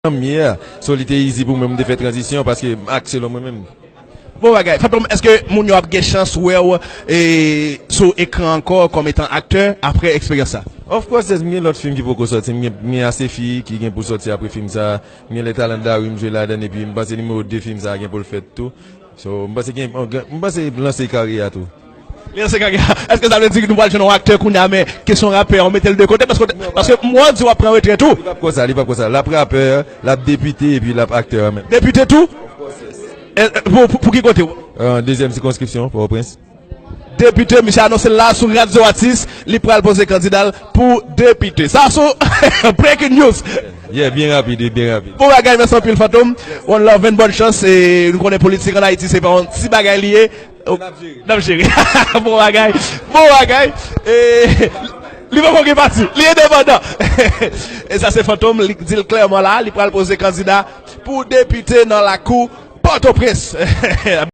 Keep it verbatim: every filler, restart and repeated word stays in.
jan m ye a. So, li te easy pou mwen, m te fè tranzisyon paske m ak selon mwen menm. Bon bagay. Fantom, èske moun yo ap gen chans wè w e, sou ekran ankò kòm etan aktè apre eksperyans sa? Of course, yes, m gen lòt fim ki poko sòti. M gen, m gen ase fi ki gen pou sòti apre fim sa. M gen Les Talents de la Rue, m jwe ladan l, epi m panse nimewo de fim sa gen pou l fèt tou. So, m panse gen, m panse lanse karyè a tou. Li lanse karyè a. Èske sa vle di nou pral jwenn yon aktè kounye a, men kesyon rapè, ou mete l de kote? Paske, paske m wè w di w ap pran retrèt ou. Li p ap konsa, li p ap konsa. L ap rapè, l ap depite, epi l ap aktè an menm. Depite tou? E, e, pou, pou, pou ki kote? Euh, dezyèm sikonskripsyon, Pòtoprens. Depite, misye anonse l la sou Radyo Atis, li pral poze kandida l pou depite. Sa sou breaking news. Yeah, byen rapid, wi, byen rapid. Bon bagay, mèsi anpil, Fantom. One love and bonne chance. E nou konnen politik an Ayiti, se pa yon ti bagay li ye. N ap jere. Bon bagay. Bon bagay. E, li poko gen pati. Li endepandan. E sa se Fantom, li di l klèman la, li pral poze kandida pou depite nan lakou Pòtoprens.